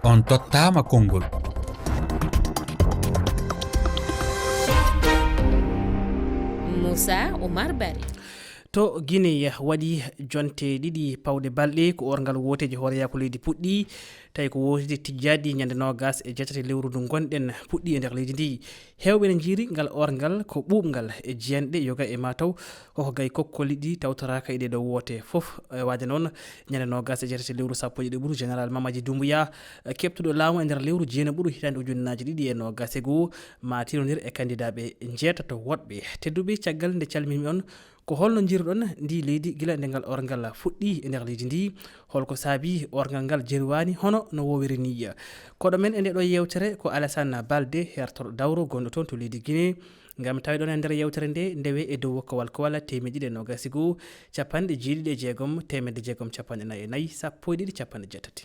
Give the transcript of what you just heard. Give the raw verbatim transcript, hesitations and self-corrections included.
On tottaama konngol. Moussa Oumar Barry. To Guinée waɗi jonte ɗiɗi pawɗe balɗe ko orngal wooteeji hooreyaaku leydi puɗɗi, tawi ko wooteeji tijjaaɗi ñande noogas e jeetati lewru ndu ngonɗen puɗɗi e nder leydi ndi. Heewɓe ne njiiri ngal orngal ko ɓuuɓngal e jiyanɗe yoga e mataw koko gay kokkoli ɗi tawtoraaka e ɗee ɗoo woote fof. E waade noon, ñande noogas e jeetati lewru sappo e ɗiɗi ɓuru, général Mamadi Doumbouya, keɓtuɗo laamu e nder lewru jeenaɓuru hitaande ujunnaaji ɗiɗi e noogas e goo, ma tirondir e kandidaaɓe njeetato woɗɓe. Tedduɓe, caggal nde calmimi on, ko holno njiiruɗon ndi leydi gila nde ngal orngal fuɗɗi e nder leydi ndi? Holko saabi orngal ngal jerwaani hono no woowiri ni? Koɗo men e nde ɗo yewtere ko Alassane Balde, hertorɗo dawro gonɗo toon to leydi Guinée. Ngam tawiɗon e nder yewtere nde, ndewe e dow kowal kowal teemeɗe ɗiɗi e noogas e goo, capanɗe jeeɗiɗi e jeegom, teemedde jeegom, capanɗe nayi e nayi, sappo e ɗiɗi, capanɗe jeetati.